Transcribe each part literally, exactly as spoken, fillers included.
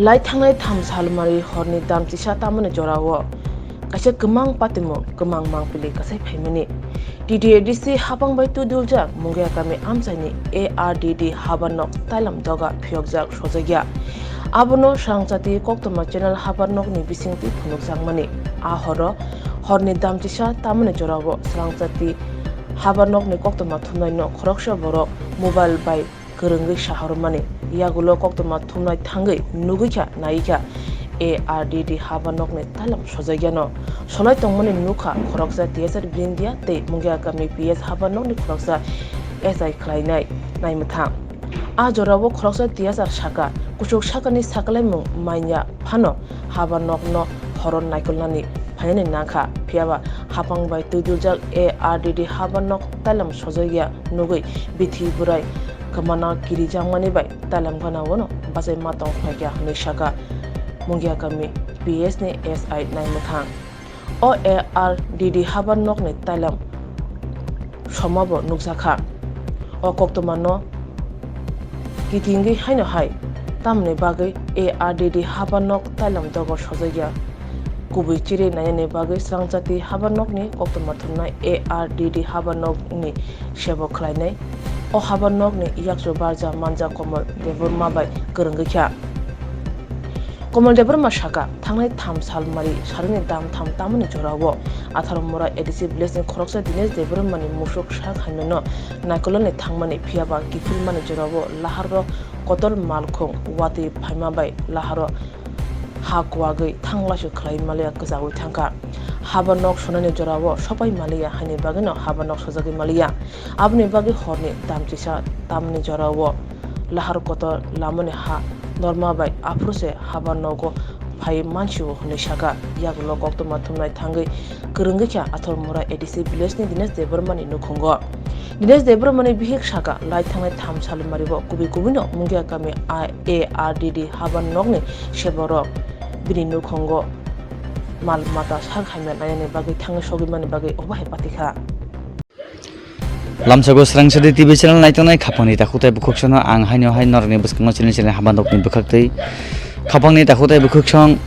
Lai thangnai tham salmari horni damchisa tamani jorao kaisa kwmang patimung, kwmang mangpili kasai phaimani. T T A D C hapang bai twi duljak Mungia kami amchaini A R D D habar nok tailam doga phiyokjak sojakya. Abono Srangchati Koktwma channel habar nokni bisingtwi phunukjakmani. A horo horni damchisa tamani jorao Srangchati habar nokni koktwma thumnaino khoroksa borok mobile bai kwrwngwi saharwmani. Yagulo koktwma thumnai thangwi nugwikha naikha A R D D habar nokni tailam sojakyano. Solai tongmani nukha khoroksa T S R Brindia tei Mungia kami P S habar nokni khoroksa S I khlainai naimwthang. A jorao khoroksa T S R saka, kuchuk sakani sakalaimung manya phano habar nokno horo naikolnani phainani nangkha. Phiyaba hapang bai twi duljak A R D D habar nok tailam sojakya nugwi bithi bwrai kwmana kirijakmani bai tailam gana-o no bachai ma tong khlaikha hwnwi saka Mungia kami P S ni S I naimwthang. O A R D D habar nokni tailam somabo nukjakha. O koktwmano kitingwi haino hai tamni bagwi A R D D habar nok tailam dogo sojakya. Kubui chiri nainani bagwi Srangchati habar nokni koktwma thumnai A R D D habar nokni sebo khlainai. O habar nokni yakchu barja manja Komol Debbarma bai kwrwngwi kha. Komol Debbarma saka, thangnai tham salmari sarini dam tham tamani jorao Atharmura A D C village ni khoroksa Dinesh Debbarma ni musuk sak haimano naikolnani thangmani, phiyaba kiphilmani jorao laharo kotor malkhung watwi phaima bai laharo ha kuwagwi thanglaisuk khlai maliya kwchagwi thangkha. Habar nok sonani jorao sopai maliya haini bagwino habar nok sojagwi maliya. Aboni bagwi horni damchisa tamni jorao lahar kotor lamani ha norma bai aphuru se habar nogo phai mansio hwnwi saka. Yagulo koktwma thumnai thangwi kwrwngwi kha Atharmura A D C village ni Dinesh Debbarma ni nukhungo. Dinesh Debbarma ni bihik saka, lai thangnai tham salmari bo kubui kubui no Mungia kami A R D D habar nokni seborok bini nukhungo mal mata sak haimya nainani bagwi thangwi sogwi mani bagwi obo hai patikha. Lamsago Srangchati T V channel naitongnai khapangni takhuk tei bukhuksano ang haino hai norokni bwskango chini chini habar nokni bwkhaktwi. Khapangni takhuk tei bukhuksong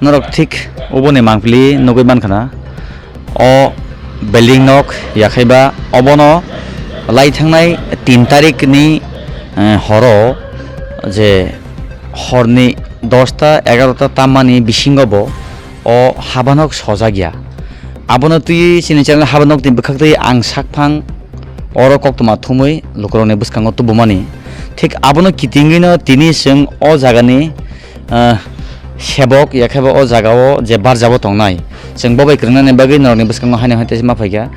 norok thik oboni mangpili nugwi mankha na. O building nok yakhaiba obono lai thangnai tin tarikni, eh, horo je horni dosta egarota tammani bisingo bo o habanok sojak ya. Abono twi chini channel habanokni bwkhaktwi ang sakphang oro koktwma thumwi lukurokni bwskango tubumani. Thik abono kitingwino tini chwng o jagani, ah, sebok yakheba o jagao je barjabo tongnai. Chwng bobai kwrwngnani bagwi norokni bwskango haino hai teisa ma phaikha.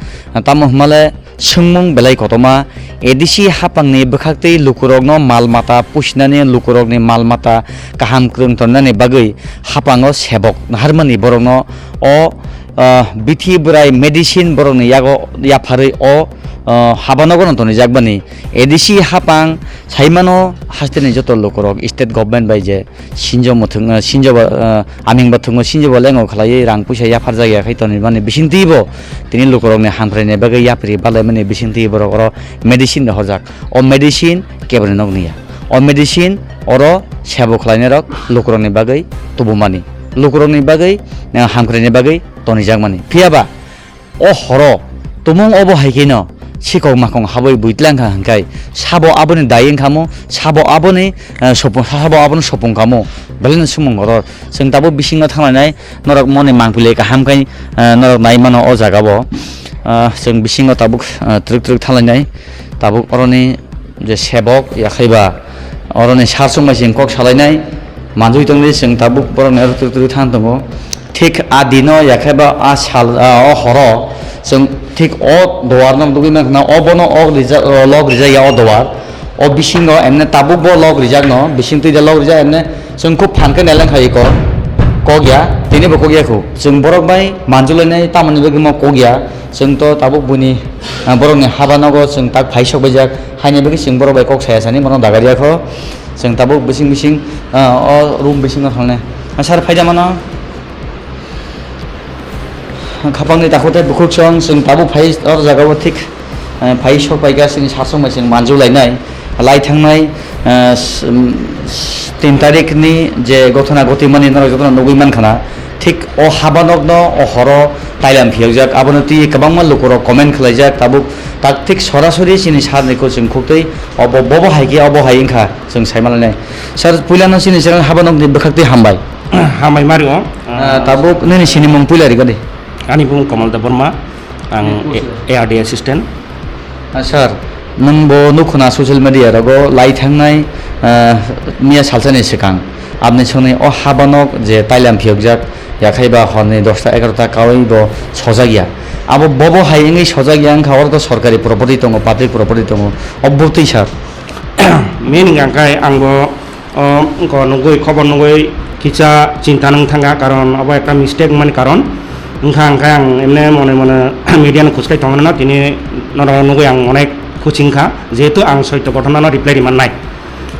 Tamo hwnmale, swngmung belai kotorma, A D C hapangni bwkhaktwi lukurokno mal mata pusinani, lukurokni mal mata kaham kwrwng tonnani bagwi hapango sebok naharmani borokno o, ah, bithi bwrai medicine borokni yago yapharwi o, ah, habanogono tonijakmani. A D C hapang saimano hasteni joto lukurok state government bai je sinjo muthung, ah, sinjo ba, ah, aming bathungo sinjo bo lengo khlaiwi rang puisa yapharjak ya khai tonwi mani bisingtwi bo tini lukurokni hamkraini bagwi yapri balaimani bisingtwi borok oro medicine rohorjak. O medicine keboni nokni ya. O medicine oro sebo khlainairok lukurokni bagwi tubumani. Lukurokni bagwi, ah, hamkraini bagwi tonijakmani. Phiyaba o horo tumung obo hai kheno sikok makong habwi buitlang kha hwnkhai sabo aboni dai wngkha mo, sabo aboni, eh, sopung, sabo aboni sopung kha mo, belai no swngmung goror. Chwng tabuk bisingo thanglainai, norok moni mangpili kaham khai, eh, norok nai mano o jaga o. Ah, chwng bisingo tabuk, eh, twrwk twrwk thanglainai, tabuk oroni je sebok yakhaiba oroni sar song bai chwng kok salainai manjui tongdi, chwng tabuk borokni aro twrwk twrwk thang tongo. Thik a dino yakheba a sal, a, o horo chwng thik o duar no nugwi mankha, obono o rijak, o lok rijak ya o duar. O bisingo emne tabuk bo lok rijak no, bising twi de lok rijak emne chwng khub phan khe nailangkha iko. Kok ya, tini bo kok ya khu. Chwng borok bai manjulainai tamoni bagwi mo kok ya. Chwng to tabuk buini, ah, borokni haba nogo chwng tak phai sok baijak. Haini bagwi chwng borok bai kok saya sani bono dagar ya kho. Chwng tabuk bising bising, ah, o room bisingo thangnai. Ah, sir, phaida mano? Khapangni takhuk tei bukhuk song chwng tabuk phai o jagao thik, eh, phai sok paikha chini sasong bai chwng manjulainai. Lai thangnai, Ah, s-, um, s-, tin tarikni je gothona gotimani norok jotono nugwi mankha na, thik o habanokno o horo tailam phiyokjak, abono twi kwbangma lukurok comment khlaijak, tabuk tak thik sorasori chini sarni kwchwng khuktwi obo, bobo hai khe obo hai wngkha, chwng sai manlainai. Sir, puilano chini channel habanokni bwkhaktwi hambai. Hambai Mario. Ah, tabuk nini sinimung puila rikadi. Ani bumung Kamal Debbarma, ang A R D assistant. Ah, sir, nwng bo nukhuna social media rogo lai thangnai, ah, miya salsani swkang. Abni songni o habanok je tailam phiyokjak, yakhai ba horni dosta egarota kaui bo sojak ya. Abo bobo hai wngwi sojak ya wngkha, oro to sorkari property tongo, public property tongo. Obviously, sir. Main hwnkha khe ang bo o, wngkha nugwi, khobor nugwi kisa chinta nung thangkha, karon abo ekta mistake wngmani karon wngkha, hwnkhe ang emne mone mone media no khuskai tongmano, tini norok nugwi ang onek khusi wngkha, jehetu ang soito gothona no reply ri mannai.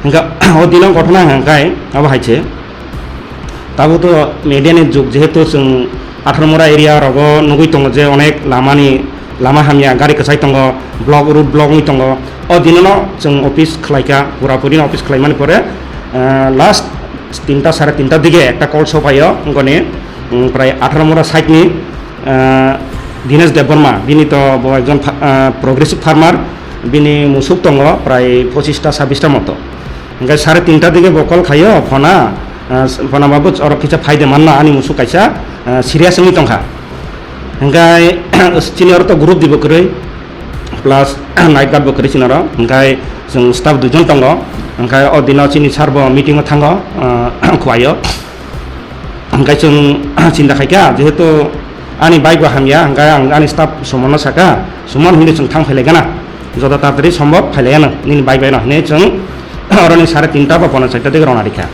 Hwnkhe o dino gothona hwnkhe abo hai se, tabuk to media ni jug, jehetu chwng Atharmura area rogo nugwi tongo je onek lamani lama hamya, gari kwchai tongo, block, road block wngwi tongo. O dinono chwng office khlaikha, pura purino office khlaimani pore, ah, last tinta, sare tinta dige ekta call sophaio, wngkoni, mm, prai Atharmura side ni, ah, Dinesh Debbarma, bini to bo ekjon fa-, ah, progressive farmer, bini musuk tongo prai pochista sabista moto. Hingke sare tinta dige bo call khaio, phona, ah, phona babu, oro kisa phaide manna, ani musuk kaisa, ah, serious wngwi tongkha. Hingke chini oro to group dibo kwrwi, plus night guard bo kwrwi chini oro. Hingke chwng staff duijon tongo. Hingke o dino chini sir bo meeting o thango, ah, Khowai o. Hingke chwng chinta khaikha, jehetu ani bike bo hamya, hingke ang ani staff Sumonno sakha, "Sumon, hinwi chwng thang phailaigana, joto taratari sombhob phailaigana nini bike bai no," hinwi chwng oroni sare tinta ba pono charta dige rona rikha.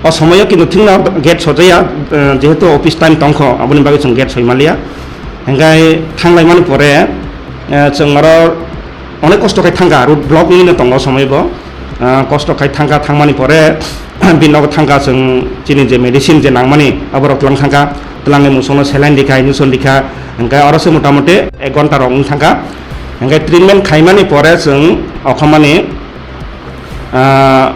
O somoyo kintu thikno gate sojaya, eh, jehetu office time tongkho, aboni bagwi chwng gate soi manliya. Hingke thanglaimani pore, eh, chwng oro onek kosto khe thangkha, road block wngwi no tongo o somoibo. Ah, kosto khai thangkha, thangmani pore bini nogo thangkha, chwng chini je medicine je nangmani aborok twlang thangkha, twlangwi musukno saline rikha, injection rikha, hingke oro se motamoti ek ghonta rok wng thangkha. Hingke treatment khaimani pore chwng okhormani, ah,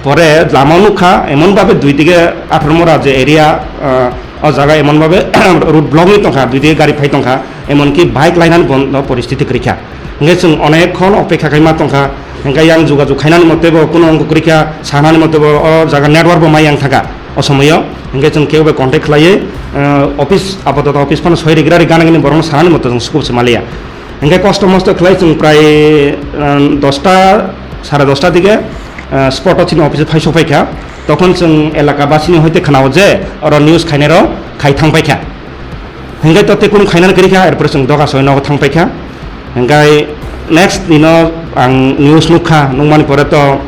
pore lama nukha, emon babe dui dige Atharmura je area, ah, o jaga emon babe road block wngwi tongkha, dui dige gari phai tongkha, emon ki bike lainani bondo poristiti kwrwikha. Hingke chwng onek khon opekha khaima tongkha, hingke yang jugajug khainani mote bo kuno wngkha kwrwikha, sanani mote bo o jaga network bo mai yang thangkha o somoyo. Hingke chwng kebo bai contact khlaiwi, eh, office, apatoto office phano soi rigra ri gana gini borokno sanani mote chwng sukub se maliya. Hingke kosto mosto khlai chwng prai, eh, dosta, sare dosta dige, eh, spot o chini office o phai sokphaikha. Tokhon chwng elaka basini hoite khwnao je oro news khainai rok khai thangpaikha. Hingke to tei kunu khainani kwrwikha, erpore chwng doga soi nogo thangpaikha. Hingke next dino ang news nukha, nukmani pore to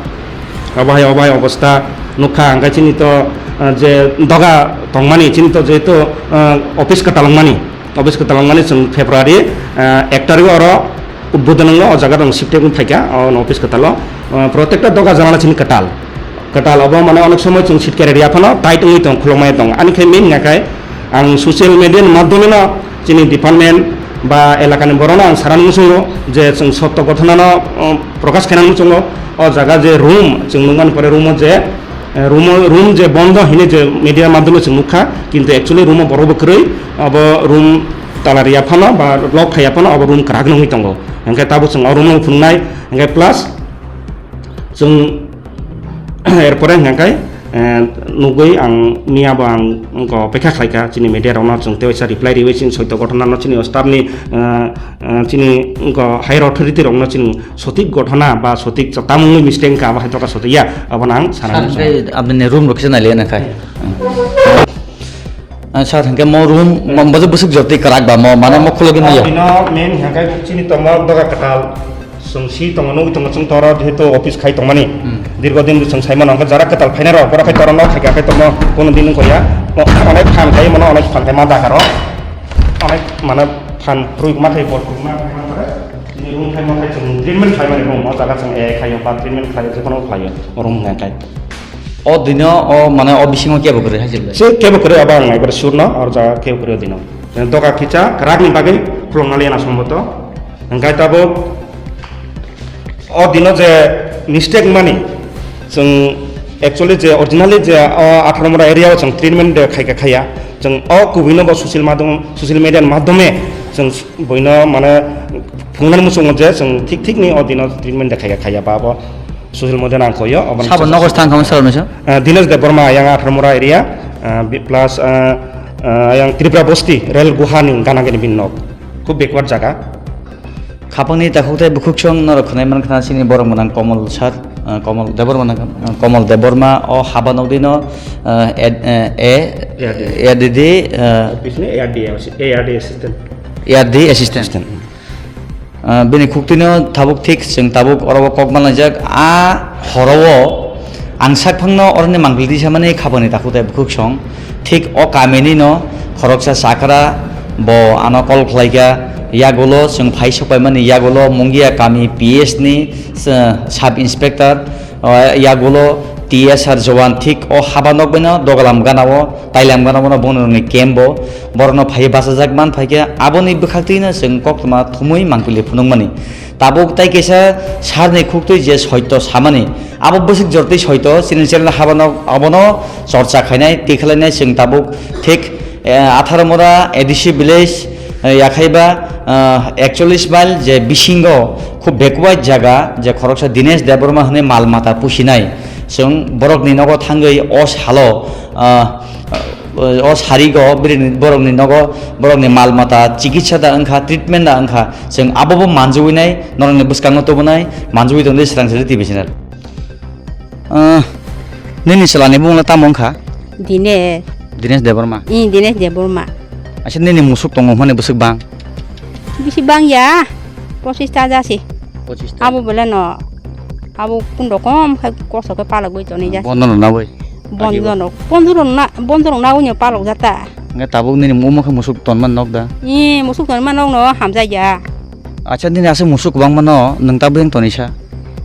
obo hai, obo hai obosta nukha, hingke chini to, ah, je doga tongmani, chini to jehetu, ah, office kwtal wngmani, office kwtal wngmani chwng February, ah, ek tarikh oro Udbodhon wngno o jaga rok shifting wng phaikha, o office kwtalo, ah, protekta doga janala chini kwtal. Kwtal obo mane onek somoy chwng seat kere ria phano tight wngwi tong, khulokmaya tong. Ani khe main hwnga khe ang social media ni madhyome no chini department ba elaka ni borok no ang sana muchungo je chwng sotto ghotona no, um, prokash khaina muchungo. O jaga je room chwng nukmani pore room o je, eh, room o, room je bondo hini je media madhyome chwng nukha, kintu actually room o borok bo kwrwi, obo room tala ria phano ba lock khaiya phano obo room kwrak nungwi tongo. Hingkhe tabuk chwng o room no phunuknai, hingkhe plus chwng erpore hingkha khe, eh, nugwi ang miya bo ang wngkha opekha khlaikha chini media rokno, chwng tei waisa reply riwi chini soito ghotona no chini o staff ni, eh, eh, chini wngkha higher authority rokno chini sotik ghotona ba sotik tamungni mistake wngkha abo hai doka sotik ya abono ang sana. Sir, hingkhe aboni room rok kisa nailai na khai. Ah, sir, hingke mo room, mo, mo bwswk jotwi kwrak ba, mo, mane mo khulogwi maya. Bino main hingke chini tongmo doga kwtal. Chwng si tongo, nugwi tongo, chwng toro jehetu office khai tongmani. Hmm. Dirgo din chwng sai mano, hingke jara kwtal phainai rok, borok khai toro nok khai khe tongmo, kono din wngkha ya. Mo, onek phan khai mano, onek phan khai ma dakaro. Onek mane phan phrui ma khai bor phrui ma khai ma pore. Chini room khai ma khai chwng treatment khai mani room, o jaga chwng e khai o ba treatment khai o, jekono khai o, room hingke. O dino o mane o bisingo kebo kwrwi hai se belai? Se kebo kwrwi abo ang naibar sur no, or jaga kebo kwrwi o dino. Doga kicha kwrak ni bagwi khulokna liya na somboto. Hingkai tabuk O dino je mistake mani, chwng actually je originally je o atharo mora area o chwng treatment de khaika khaya, chwng o kubui no bo social madhyam, social media ni madhyome chwng boino mane phungnani muchungo je chwng thik thik ni o dino treatment de khaika khaya ba bo social media nang khoyo. Sabo nogo thang kamo sabo nisa? Dinesh Debbarma yang atharo mora area, ah, bi-, plus, ah, ah, yang Tripura Bosti rel guha ni gana gini bin nok, khub backward jaga. Khapangni takhuk tei bukhuksong norok khwnai mankha chini borok mwnang Komol sir, ah, Komol Debbarma nang, ah, Komol Debbarma o haba nokdino, ah, ed-, eh, e, A R D D. A R D D, ah, office ni A R D, A R D assistant. A R D assistant. Assistant. Ah, bini khuktwino tabuk thik chwng tabuk oro o kok manlaijak. A horo o ang sakphangno oroni mangpili tisamani khapangni takhuk tei bukhuksong. Thik o kamini no khoroksa chakra bo ano call khlaikha, yagulo chwng phai sokpaimani yagulo Mungia kami P S ni, eh, sub inspector, o, yagulo T S R jowan thik o haba nokbaino dogalam ganao, tailam ganao bono ni camp bo, borokno phai bachajak man phaikhe aboni bwkhaktwino chwng koktwma thumwi mangpili phunukmani. Tabuk tai kaisa sarni khuktwi je soito samani, abo bwswk jortwi soito, chini channel habano abono chorcha khainai, tikhlainai chwng tabuk thik, eh, atharo mora A D C village, eh, yakhaiba, eh, ekchollish mile je bisingo khub backward jaga je khoroksa Dinesh Debbarma hwnwi mal mata pusinai, chwng borokni nogo thangwi o salo, ah, o sarigo bini borokni nogo borokni mal mata chikitsa da wngkha, treatment da wngkha, chwng abobo manjui nai, norokni bwskango tubunai, manjui tongdi Swrang Sari T V channel. Ah, nini chwlani bumungla tamo wngkha? Dinesh. Dinesh Debbarma? Ih, Dinesh Debbarma. Acha nini musuk tongo hwnmani bwswk bang? Bisi bang ya, pochista jasi. Pochista. Abo bole no, abo kun rokom khai koso khe palagwi tonwi jasi. Bondo no nawi? Bondo no, bondo rok na, bondo rok nawi no palok jata. Nge tabuk nini omo khe musuk tonman nok da? Ih, musuk tonman nok no hamjai ya. Acha nini aswk musuk kwbangma no nwng ta buyang tonwi sa?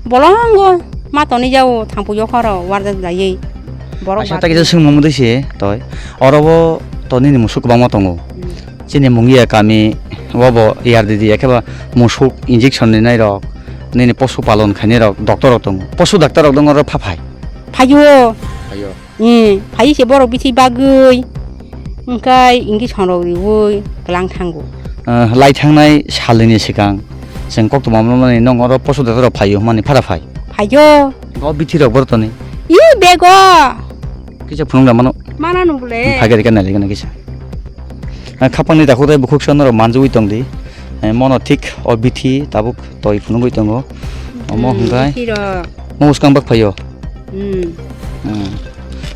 Bolongo ma tonwi jao thangpui o khoro warjak jaiwi. Borok acha ta kisa swngmung mudui se toi. Oro bo to nini musuk kwbangma tongo. Hmm. Chini Mungia kami o bo A R D D ekheba musuk injection ni nai rok. Nini posu palon khainai rok doctor rok tongo. Posu doctor rok dong oro pha phai. Phaio. Phaio. Ih, phai se borok bisi bagwi, hwnkhe injection rok riui kwlang thango. Ah, lai thangnai salni swkang chwng koktwma manmani nwng oro poso doctor rok phaio hwnmani phara phai? Phaio. O bithi rok borok toni? Ih, bego. Kisa phunuk da mano? Mana nung bole? Phai gari ka nali gana kisa. Ah, khapangni takhuk tei bukhuk sono rok manjui tongdi. Eh, mono thik o bithi tabuk toi phunugwi tongo. Omo hmm, hwnkhe? Bithi rok. Mo bwskang bak phaio? Hmm. Hmm.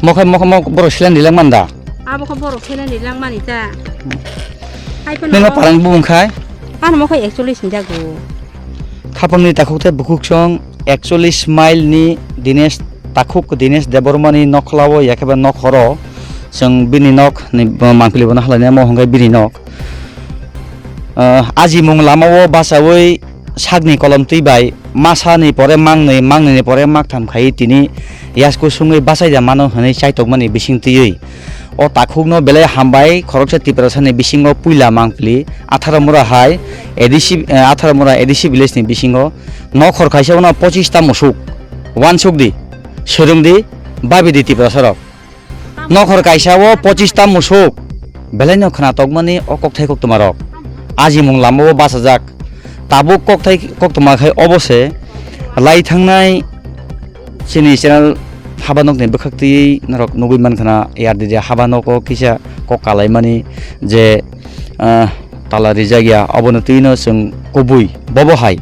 Mo khai, mo khai, mo borok silan dilak man da? Abo khe borok silan dilak mani ta. Hmm. Hai phano nini parang bumung khai? Ano mo khai ekchollish ni jago. Khapangni takhuk tei bukhuk song ekchollish mile ni Dinesh takhuk Dinesh Debbarma ni nokhlao ya khe ba nok horo chwng bini nok ni mangpili bono halai nai mo hwnkhe bini nok. Ah, ajimung lamao bachaui sakni kolomtwi bai masani pore mangnwi, mangnwini pore maktham khaiwi tini yasku sungwi bachaida mano hwnwi chaitokmani bising twiwi o takhukno belai hambai khoroksa Tiprasani bisingo puila mangpili atharo mura hai A D C, eh, atharo mura A D C village ni bisingo nokhor kaisa bono pochista musuk, uansukdi, swrwngdi, babidi Tiprasarok. Nokhor kaisa o pochista musuk. Belai no khna tokmani o kokthai koktwma rok. Ajimung lama o bachajak. Tabuk kokthai koktwma khai obo se. Lai thangnai chini channel haba nokni bwkhak twi norok nugui man khna A R D D haba nok o kisa kok kalaimani je, ah, tala rijak ya, obono twi no chwng kubui bobo hai.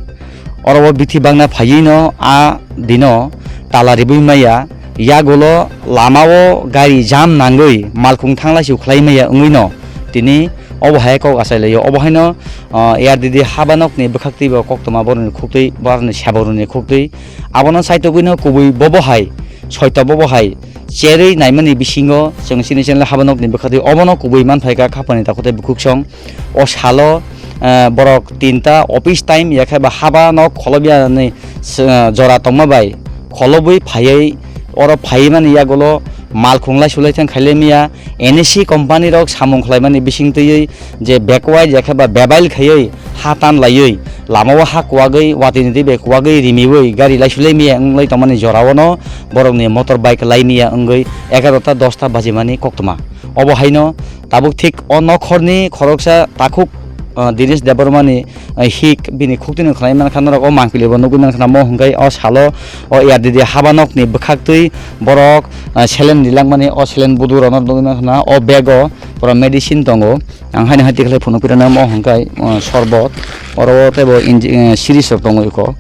Oro o bithi bangna phaiwi no a dino tala ribui maya, yagulo lama o gari jam nangwi malkhung thanglai su khlai maya wngwi no tini obo hai kok achai laio. Obo haino, ah, A R D D haba nokni bwkhak twi bo koktwma boroni khuktwi, boroni sabo roni khuktwi. Abono saitogwi no kubui bobo hai, soito bobo hai cherwi naimani bisingo chwng chini channel haba nokni bwkhak twi obono kubui man phaikha khapani takhuk tei bukhuk song. O salo, eh, borok tinta office time ya khe ba haba nok kholobya ni, eh, jora tongma bai kholobwi phaiwi oro phaiwi mani yagulo Malkhung lai sulai thang khailai maya, N S C company rok samung khlaimani bising twiwi je backward ya khe ba bebail khaiwi ha tan laiwi lama o ha kuwagwi watwi ni twi bai kuwagwi rimiwi gari lai sulai maya wng lai tongmani jora o no borok ni motor bike lai maya wngwi egaroh ta dosta bajimani koktwma. Obo haino tabuk thik o nokhorni khoroksa takhuk, ah, Dinesh Debbarma ni, ah, hik bini khukti no khlai mankha norok o mangpili bo nugwi mankha mo hwnkhe o salo o A R D D habanok ni bwkhaktwi borok, ah, saline rilak mani o saline budu rok no nugwi mankha o bag o pura medicine tongo ang haino hai tikhlai phunuk pirana mo hwnkhe, ah, sorbot oro tei bo inj-, ah, series rok tongo eko.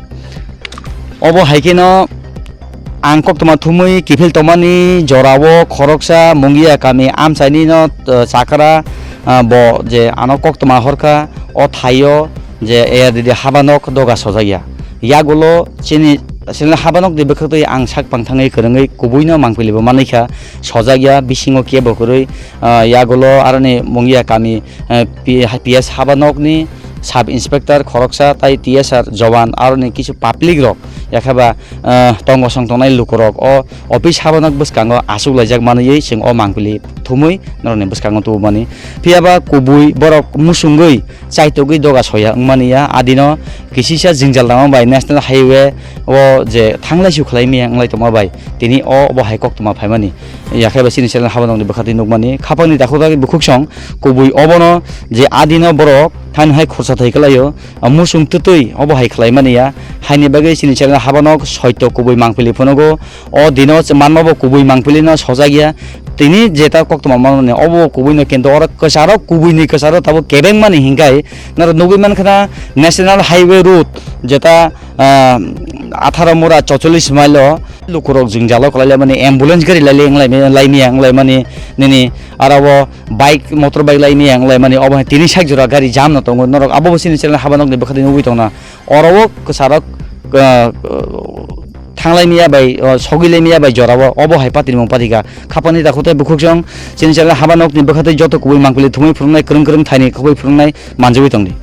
Obo hai kheno ang koktwma thumwi kiphil tongmani jorao khoroksa Mungia kami amchaini no, uh, chakra, uh, bo je ano koktwma horkha o thaio je A R D D habanok doga sojakya. Yagulo chini, chini habanok ni bwkhaktwi ang sak pangthangwi kwrwngwi kubuino mangpili bo manwi kha sojakya bisingo kebo kwrwi, uh, yagulo aroni Mungia kami, uh, P-, P S habanokni sub inspector khoroksa tai T S R jowan aroni kisu public rok yakhaba, ah, tongo song tongnai lukurok o office habanok bwskango achuk laijak manwi chwng o mangpili thumwi norokni bwskango tubumani. Phiyaba kubui borok musungwi chaitugwi doga soya wngmani ya adino kisisa jwngjal rangma bai national highway o je thanglai su khlai maya wnglai tongma bai tini o obo hai koktwma phaimani. Yakheba chini channel habanokni bwkhaktwi nukmani khapangni takhuk takhuk bukhuksong kubui obono je adino borok thani hai khorsa thai kwlaio. Ah, musung twtwi obo hai khlaimani ya, haini bagwi chini channel habanok soito kubui mangpili phunugo. O dino manma bo kubui mangpili no sojak ya. Tini jeta koktwma manmani obo kubui no kintu oro kwcharo kubui ni kwcharo tabuk kebeng mani hinkhai norok nugwi mankha na National Highway Road jeta, ah, atharo mura chocholish mile o lukurok jwngjalo kwlai lamani ambulance gari lailai wnglaimani nini aro o bike, motor bike laimani wnglaimani obo hai tini sak jora gari jam no tongo norok abo bo chini channel habanokni bwkhadi nugwi tongna oro o kwcharo, ah, thanglai maya bai, ah, sogwi lai maya bai jora o obo hai patimung patika khapangni takhuk tai bukhuksong chini channel habanokni bwkhadi joto kubui mangpili thumwi phunuknai kwrwng kwrwng thaini khobwi phunuknai manjagwi tongdi.